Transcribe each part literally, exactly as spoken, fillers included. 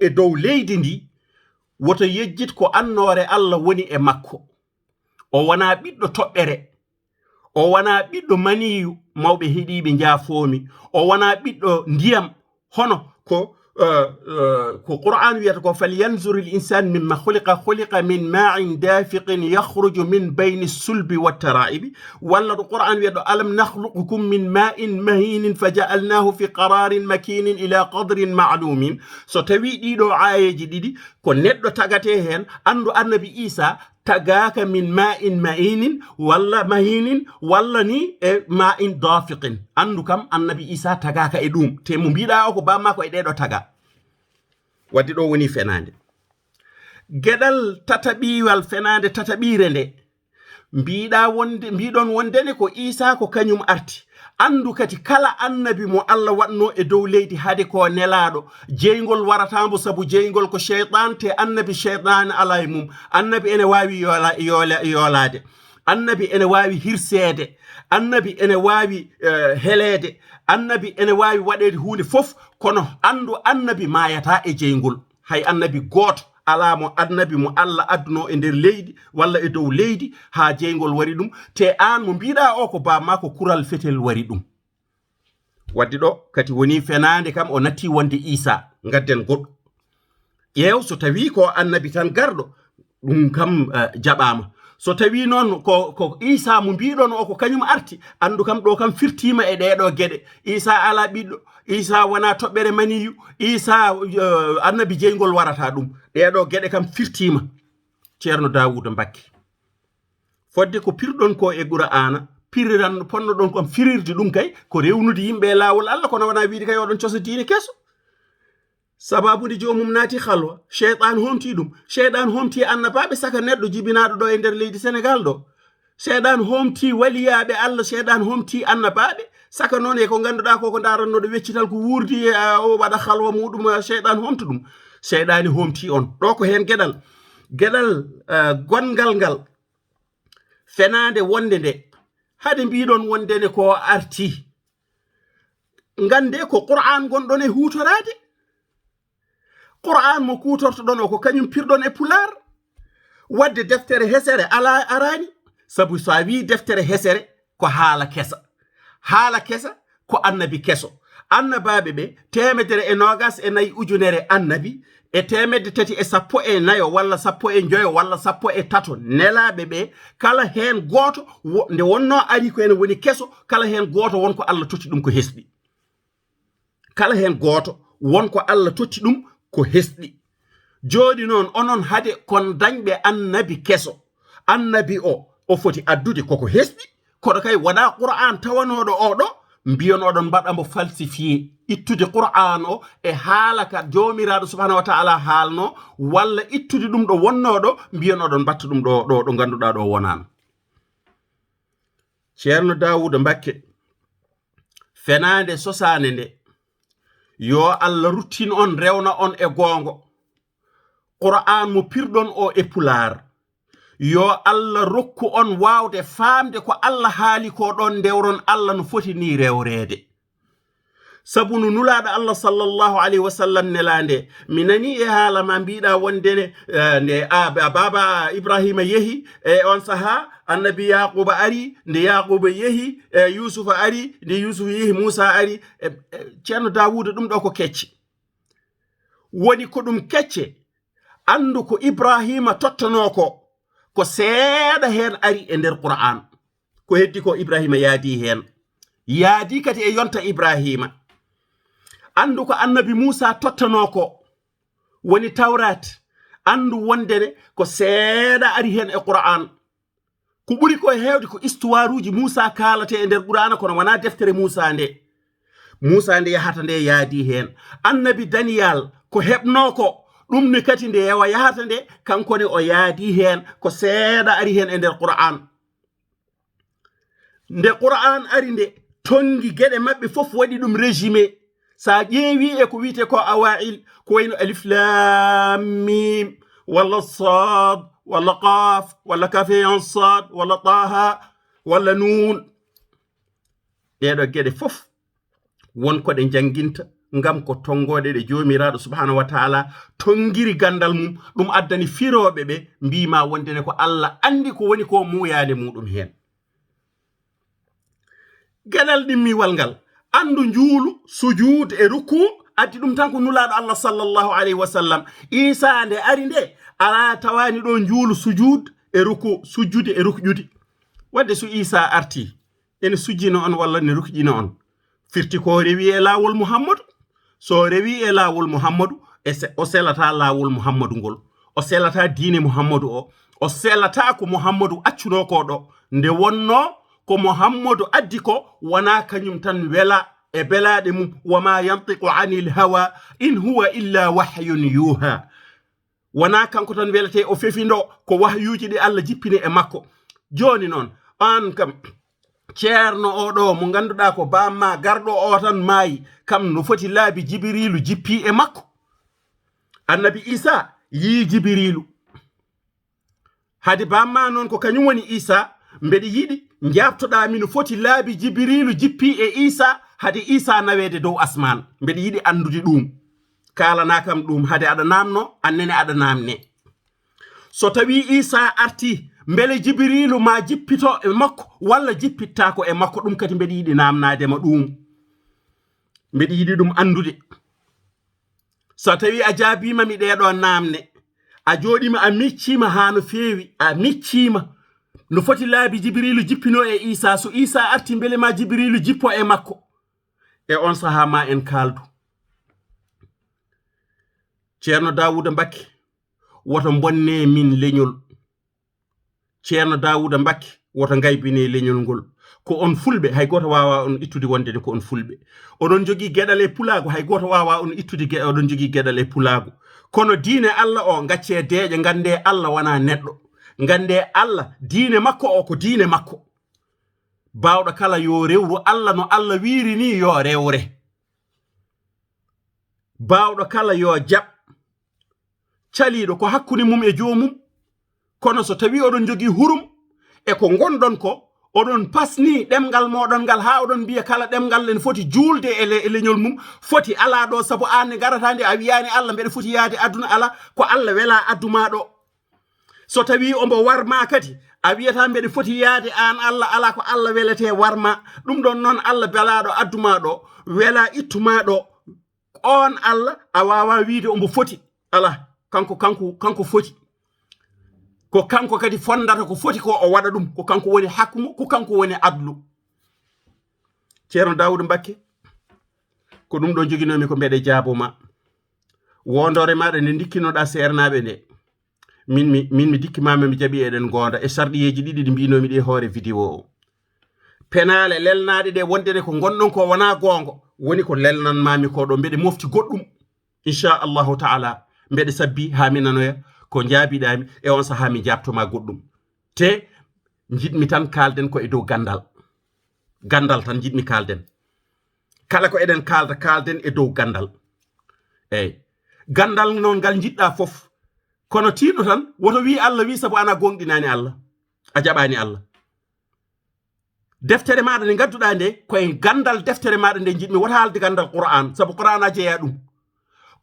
e dow leydi ndi, woto yejjit ko annoore Allah woni e makko. O wonaa ɓiɗɗo toɓɓere, o wonaa ɓiɗɗo maniyu, mawɓe heɗiiɓe njaafoomi, o wonaa ɓiɗɗo ndiyam, hono ko, eh, eh, ko Qur'an wiyata ko, "Falyanzur al insan mimma khuliqa, khuliqa min ma'in dafiqin yakhruju min bayni sulbi wa tara'ibi." Walla ɗo Qur'an wiyata ɗo, "Alam nakhluqukum min ma'in mahinin faja'alnahu fi qararin makinin ila qadrin ma'lumin." So tawi ɗiɗo aayeeji ɗiɗi ko neɗɗo tagatee heen, anndu annabi Isa tagaaka min ma'in mahinin, walla mahinin, walla ni e ma'in dafiqin. Anndu kam annabi Isa tagaaka e ɗum. Te mo mbiɗa o ko bammaako e ɗeɗo taga. Wadde ɗo woni fenaande. Geɗal tataɓiwal, fenaande tataɓire nde. Mbiɗa wonde, mbiɗon wondene ko Isa ko kañum arti. Anndu kadi kala annabi mo Allah waɗno e dow leydi hade ko nelaaɗo, jeyngol warata mbo sabu jeyngol ko sheyɗan, te annabi sheyɗan ala e mum. Annabi ene waawi yoola-, yoola-, yoolaade. Annabi ene waawi hirseede. Annabi ene waawi, eh, heleede. Annabi ene waawi waɗeede huunde fof, kono anndu annabi maayata e jeyngol. Hay annabi gooto alaa mo, annabi mo Allah adduno e nder leydi walla e dow leydi haa jeyngol wari ɗum. Te aan mo mbiɗa o ko bammaako kural fetel wari ɗum. Wadde ɗo kadi woni fenaande kam o natti wonde Isa. Ngadden goɗɗo. Ƴeew, so tawi ko annabi tan garɗo, ɗum kam, eh, jaɓaama. So tawi noon ko, ko Isa mo mbiɗon o ko kañum arti, anndu kam ɗo kam firtiima e ɗeɗo geɗe. Isa ala ɓiɗɗo, Isa wona toɓɓere maniyu, Isa, eh, annabi jeyngol warata ɗum. Ɗeɗo geɗe kam firtiima. Ceerno Daawuda Mbakke. Fodde ko pirɗon ko e Qur'aana, piriran, ponnoɗon kon firirde ɗum kay, ko rewnude yimɓe e laawol Allah, kono wonaa wiide kay oɗon cosa diine keso. Sababu nde joomum naati halwa, sheyɗan homti ɗum. Sheyɗan homti annabaaɓe saka neɗɗo jibinaaɗo ɗo e nder leydi Senegal ɗo. Sheyɗan homti waliyaaɓe Allah, sheyɗan homti annabaaɓe saka noon e ko ngannduɗaa ko, ko ndarannoɗo weccital ko wuurdi, e, a, o waɗa halwa muɗum, a, sheyɗan homta ɗum. Sheyɗani homti on. Ɗo ko heen geɗal. Geɗal, a, gonngal ngal. Fenaande wonde nde, hade mbiɗon wonde ne ko arti. Ngannde ko Qur'an ngonɗon e huutoraade. Qur'an mo kuutortoɗon o ko kañum pirɗon e Pulaar. Wadde deftere hesere alaa, araani. Sabu so a wii deftere hesere, ko haala kesa. Haala kesa ko annabi keso. Annabaaɓe ɓe, teemedere e noogas e nayi ujunere annabi, e teemedde tati e sappo e nayo walla sappo e njoyo walla sappo e tato nelaaɓe ɓe, kala heen gooto wo-, nde wonnoo ari ko ene woni keso, kala heen gooto won ko Allah totti ɗum ko hesɗi. Kala heen gooto won ko Allah totti ɗum ko hesɗi. Jooɗi noon, onon hade kon dañɓe annabi keso. Annabi o, o foti addude koko hesɗi, kono kay wonaa Qur'an tawanooɗo o ɗo, mbiyon oɗon mbaɗa mbo falsifié. Ittude Qur'an o e haala ka Joomiraaɗo Subhaanahu wa Ta'ala haalno, walla ittude ɗum ɗo wonnoo ɗo, mbiyon oɗon mbatta ɗum ɗo, ɗo, ɗo ngannduɗaa ɗo wonaano. Ceerno Daawuda Mbakke, fenaande sosaande nde, yo Allah ruttin on, rewna on e goongo. Qur'an mo pirɗon o e Pulaar, yo Allah rokku on waawde faamde ko Allah haali ko ɗon, ndewron Allah no foti ni rewreede. Sabu no Nulaaɗo Allah sallallahu alayhi wa sallam nelaande, mi nani e haala ma mbiɗa wonde ne, eh, nde a, a baaba Ibrahima yehi, e on saha annabi Yaquba ari, nde Yaquba yehi, e Yusufa ari, nde Yusufa yehi Musa ari, e, e, Ceerno Daawuda, ɗum ɗo ko kecce. Woni ko ɗum kecce, anndu ko Ibrahima tottanoo ko, ko seeɗa heen ari e nder Qur'an. Ko heddi ko Ibrahima yaadi heen. Yaadi kadi e yonta Ibrahima. Anndu ko annabi Musa tottanoo ko, woni Tawrat. Anndu wonde ne ko seeɗa ari heen e Qur'an. Ko ɓuri ko e heewde ko istuwaaruuji Muusaa kaalatee e nder Quraana, kono wonaa deftere Muusaa nde. Muusaa nde yahata nde yaadi heen. Annabi Daniyal ko heɓnoo ko, ɗum ne kadi nde yewa yahata nde, kanko ne o yaadi heen, ko seeɗa ari heen e nder Quraan. Nde Quraan ari nde, tonngi geɗe maɓɓe fof waɗi ɗum résumé. So a ƴeewi e ko wiyetee ko awaa'il, ko wayno alif laam miim, walla saad, walla qaaf, walla kaafe en saad, walla taaha, walla nuun. Ɗeeɗo geɗe fof won ko ɗe njannginta, Ngam ko tonngooɗe ɗe Joomiraaɗo subhaanahu wa taala tonngiri ganndal mum, ɗum addani firooɓe ɓe mbiima wonde ne ko Allah anndi ko woni ko muuyaande muuɗum heen. Geɗal ɗimmiwal ngal, anndu njuulu, sujuud e ruku, addi ɗum tan ko Nulaaɗo Allah sallallahu alayhi wa sallam. Iisaa nde ari nde, alaa tawaani ɗo njuulu, sujuud e ruku, sujjude e rukƴude. Wadde so Iisaa artii, ene sujjina on walla ne rukƴina on? Firti ko o rewi e laawol Muhammadu. So o rewi e laawol Muhammadu, e se-, o selataa laawol Muhammadu ngol. O selataa diine Muhammadu o. O selataa ko Muhammadu accunoo ko ɗo. Nde wonnoo ko Muhammadu addi ko, wonaa kañum tan wela e belaaɗe mum. "Wa maa yantiqu anil hawa, in huwa illa wahyun yuuhaa." Wonaa kanko tan weletee o fefindo, ko wahyuuji ɗi Allah jippini e makko. Jooni noon, aan kam, ceerno o ɗo mo ngannduɗaa ko baamma garɗo o tan maayi, kam no foti laabi Jibiriilu jippii e makko? Annabi Iisaa yii Jibiriilu. Hade baamma noon ko kañum woni Iisaa, mbeɗa yiɗi njaabtoɗaa mi no foti laabi Jibiriilu jippii e Iisaa hade Iisaa naweede dow asmaan. Mbeɗa yiɗi anndude ɗuum. Kaalanaa kam ɗuum hade aɗa naamno, aan nene aɗa naamne. So tawii Iisaa artii, mbele Jibiriilu maa jippito e makko walla jippittaako e makko? Ɗum kadi mbeɗa yiɗi naamnaade ma ɗuum. Mbeɗa yiɗi ɗum anndude. So tawii a jaabiima mi ɗee ɗoo naamne, a jooɗiima, a micciima haa no feewi, a micciima no foti laabi Jibiriilu jippinoo e Iisaa, so Iisaa artii, mbele maa Jibiriilu jippo e makko? E oon sahaa maa en kaaldu. Ceerno Daawuuda Mbakke, woto mbonnee min leñol. Ceerno Daawuuda Mbakke, woto ngaybinee leñol ngol. Ko on fulɓe, hay gooto waawaa on ittude wonde ne ko on fulɓe. Oɗon njogii geɗal e pulaagu, hay gooto waawaa on ittude ge-, oɗon njogii geɗal e pulaagu. Kono diine Allah o, ngaccee deeƴe, nganndee Allah wonaa neɗɗo. Nganndee Allah, diine makko o ko diine makko. Baawɗo kala yo rewru Allah no Allah wiiri ni yo rewre. Baawɗo kala yo jaɓ. Caliiɗo ko hakkunde mum e joomum. Kono so tawii oɗon njogii hurum e ko ngonɗon ko, oɗon pasni ɗemngal mooɗon ngal haa oɗon mbiya kala ɗemngal ene foti juulde e le-, e leñol mum, foti alaa ɗo, sabu aan ne ngarata nde a wiyaani Allah mbeɗa foti yahde aduna, alaa, ko Allah welaa addu maa ɗo. So tawii ombo war maa kadi, a wiyata mbeɗa foti yahde aan Allah, alaa, ko Allah weletee war maa. Ɗum ɗon noon Allah belaaɗo addu maa ɗo, welaa ittu maa ɗo. Oon Allah a waawaa wiyde ombo foti. Alaa, kanko, kanko, kanko foti. Ko kanko kadi fonndata ko foti ko o waɗa ɗum. Ko kanko woni hakmu, ko kanko woni adlu. Ceerno Daawuda Mbakke, ko ɗum ɗo njoginoomi ko mbeɗe jaabo ma. Wondoore maaɗa nde ndikkinoɗaa seernaaɓe nde. Min mi, min mi dikki ma mi jaɓi eɗen ngoonda e sarɗiyeeji ɗiɗi ɗi mbiinoomi ɗi e hoore vidéo o. Penaale lelnaaɗe ɗe wonde ne ko ngonɗon ko wonaa goongo, woni ko lelnan maami ko ɗo mbeɗe mofti goɗɗum. Inchallahu taala, mbeɗe sabbi haa mi nanoya ko njaabiɗaami e on sahaa mi jaabto ma goɗɗum. Te njiɗmi tan kaalden ko e dow ganndal. Ganndal tan njiɗmi kaalden. Kala ko eɗen kaalda, kaalden e dow ganndal. Eey. Ganndal noon ngal njiɗɗa fof. Kono tiiɗo tan, woto wii Allah wii sabu ana gooŋɗinaani Allah. A jaɓaani Allah. Deftere maaɗa nde ngadduɗaa nde, ko e ganndal deftere maaɗa nde njiɗmi, wota haalde ganndal Qur'aan, sabu Qur'aan a jeyaa ɗum.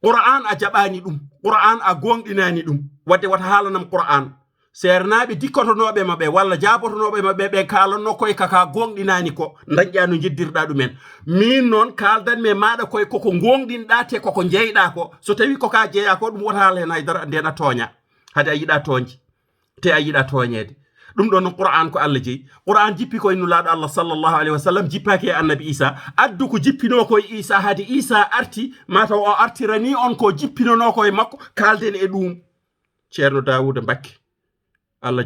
Qur'aan a jaɓaani ɗum, Qur'aan a gooŋɗinaani ɗum. Wadde wata haalanam Qur'aan. Seernaaɓe dikkotonooɓe ma ɓe, walla jaabotonooɓe ma ɓe, ɓe kaalanno koye kaka gooŋɗinaani ko, ndañƴaa no njeddirɗaa ɗumen. Miin noon, kaaldanmi e maaɗa koye koko gooŋɗinɗaa te koko jeyɗaa ko. So tawii ko ka jeyaa ko, ɗum wota haala heen hay dara, ndeen a tooña. Hade a yiɗaa tooñde. Te a yiɗa tooñeede. Ɗum ɗon noon Qur'aan ko Allah jeyi. Qur'aan jippi ko e Nulaaɗo Allah sallallahu alayhi wa sallam, jippaaki e Annabi Iisaa. Addu ko jippinoo ko e Iisaa, hade Iisaa arti, mataw o artiranii on ko jippinanoo ko e makko, kaalden e ɗum. Ceerno Daawuuda Mbakke, Allah